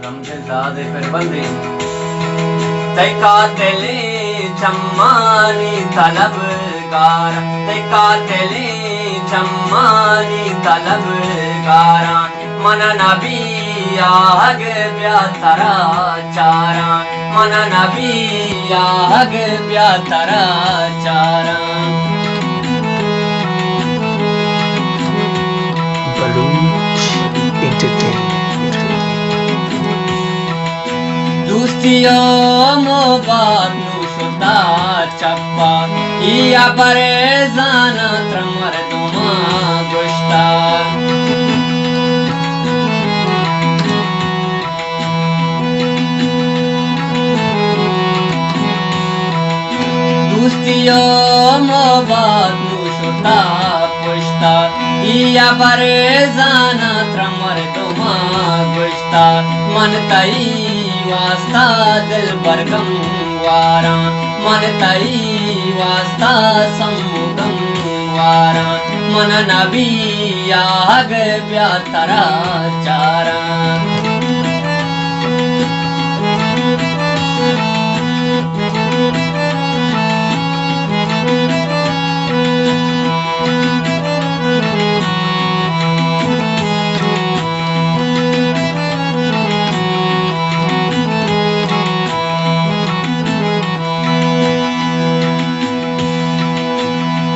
شمس زاد پر بندیں۔ تئی قاتلیں چمانی طلبگار، تئی قاتلیں چمانی طلبگاراں، من نبی آہگ بیا ترا چاراں، من نبی آہگ بیا ترا چاراں۔ بلوچ انٹرٹینمنٹ۔ دوستی ءُ محبت نوں شتا چپا، اے ہبر زاناں ترا مردماں گوشتا۔ دوستی ءُ محبت نوں شتا پشتا، اے ہبر زاناں ترا مردماں گوشتا۔ من تئی واستا دلبر گم واراں، من تئی واستا سمو گم واراں، من نبی آہگ بیا ترا چاراں۔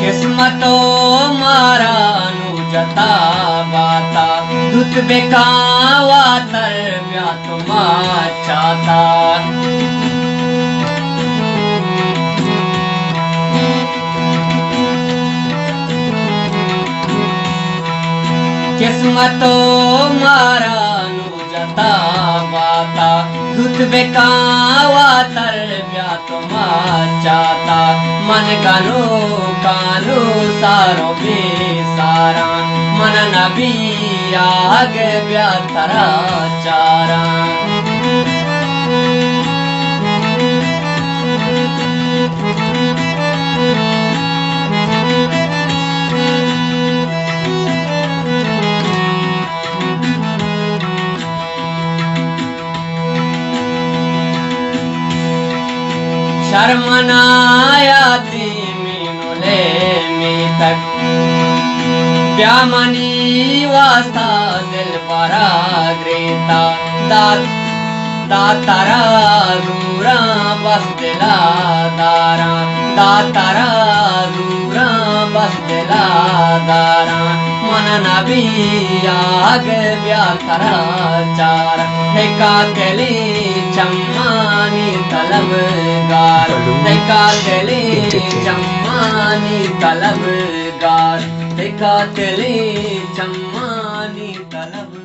قسمت ءَ مارا نوں جتا باتا، دوت بکاں واتر بیا تو ما چاتا۔ قسمت ءَ مارا نوں جتا باتا، دوت بکاں واتر بیا تو ما چاتا۔ من گنوکاں نوں سار ءُ بے ساراں، من نبی آہگ بیا ترا چاراں۔ شرمن ءَ یاتیں مینولے میتگ، بیا منی واستا دلبرا گریتا۔ دات، دات ترا زوراں بس دلا داراں، دات ترا زوراں بس دلا داراں۔ من نبی آہگ بیا ترا چاراں، تئی قاتلیں چمانی طلبگار، تئی قاتلیں چمانی طلبگار، تئی قاتلیں چمانی طلب